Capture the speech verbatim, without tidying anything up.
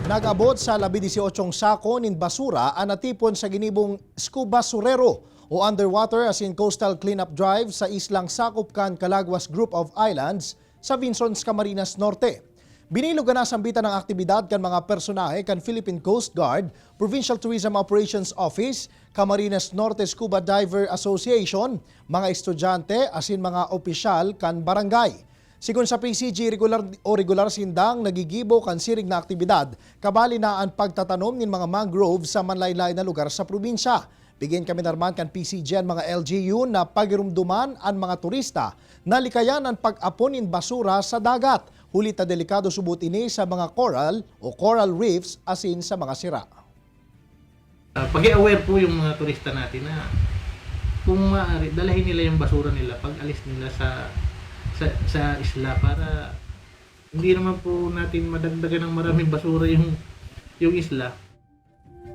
Nag-abot sa labi disyotsyong sako nin basura an natipon sa ginibong scuba surero o underwater asin coastal cleanup drive sa islang sakop kan Calaguas Group of Islands sa Vinzons, Camarines Norte. Binilog na nasambitan ang aktibidad kan mga personahe kan Philippine Coast Guard, Provincial Tourism Operations Office, Camarines Norte Scuba Diver Association, mga estudyante asin mga opisyal kan barangay. Sigon sa P C G, regular o regular sindang nagigibo kan siring na aktibidad, kabali na an pagtatanom nin mga mangrove sa manlaylay na lugar sa probinsya. Bigyan kami narman kan P C G an mga L G U na pagirumduman an mga turista na likayan an pag-apon nin basura sa dagat, huli ta delikado subot ini sa mga coral o coral reefs asin sa mga sira. Uh, pag-aware po yung mga turista natin na kung maaari, dalahin nila yung basura nila pag alis nila sa sa, sa isla para hindi naman po natin madagdagan ng maraming basura yung yung isla.